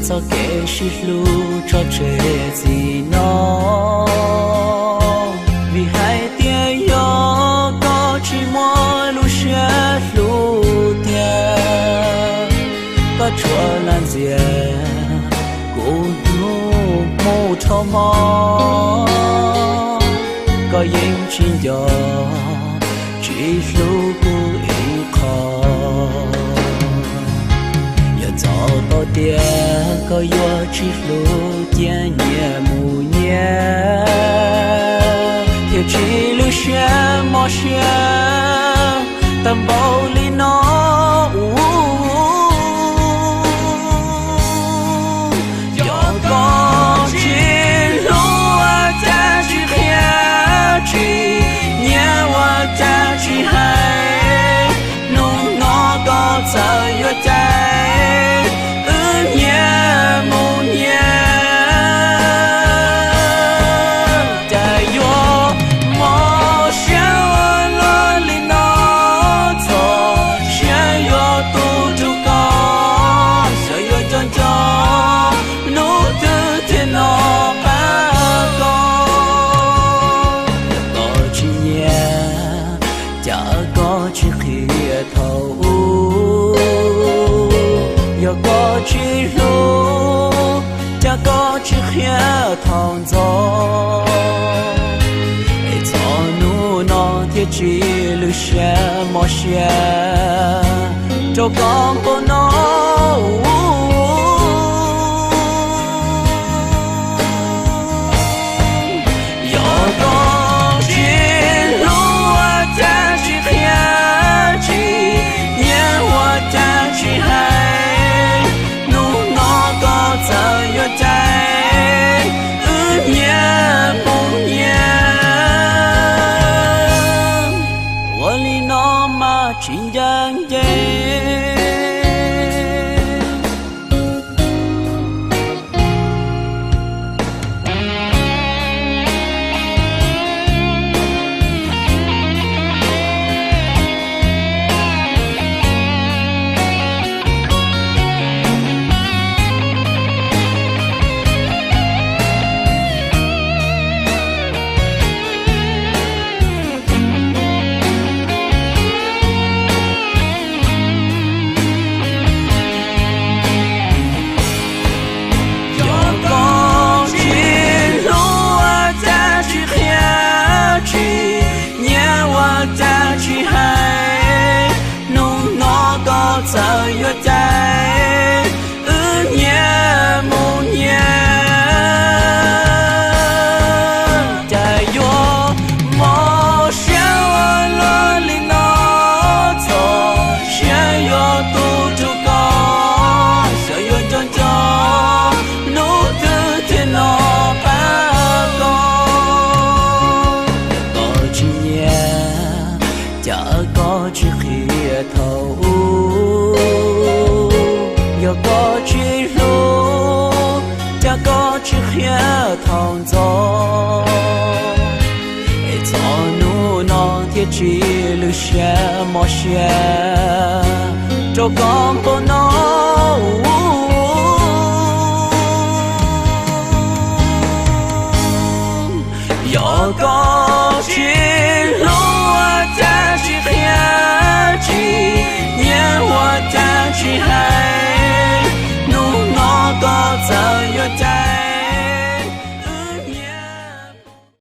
txoj kev sib hlub tso tseg txij no, vim hais tias yog koj tsis muaj lub siab hlub tiag, koj tsuas lam ntxias kuv hnub mus rho hmo, koj yeej tsis nco tsis hlub kuv ib qho. Yog txog tau tias koj yuav tsis hlub cia nyias mus nyias, thiaj tsis lwj siab mob siab tag npaum li no. Yog koj tsis hlub ua cas tsis qhia, tsis nyiam ua cas tsis hais, hnub no koj txawm yuav cais wb nyias mus nyias, cas yuav mob siab ua luaj li no. Txog siab yuav tu rau koj, xyov yuav nco nco hnub twg thiaj nov qab koj. Yog koj tsis nyiam, cas koj tsis qhia thaum ub, yog koj tsis hlub, cas koj tsis qhia thaum ntxov, es txog hnub no thiaj tsis lwj siab mob siab rau koj npaum no. Yog koj tsis hlub ua cas tsis qhia, tsis nyiam ua cas tsis hais, hnub no koj txawm yuav cais wb nyias mus nyias, ua li no mas tsis ncaj ncees. Yog koj tsis hlub ua cas tsis qhia, tsis nyiam ua cas tsis hais, hnub no koj txawm yuav cais wb nyias mus nyias, cas yuav mob siab ua luaj li no. Txog siab yuav tu rau koj, xyov yuav nco nco hnub twg thiaj nov qab koj. Yog koj tsis nyiam, cas koj tsis qhia thaum ub, yog koj tsis hlub, cas koj tsis qhia thaum ntxov, es txog hnub no thiaj tsis lwj siab mob siab rau koj npaum no. Yog koj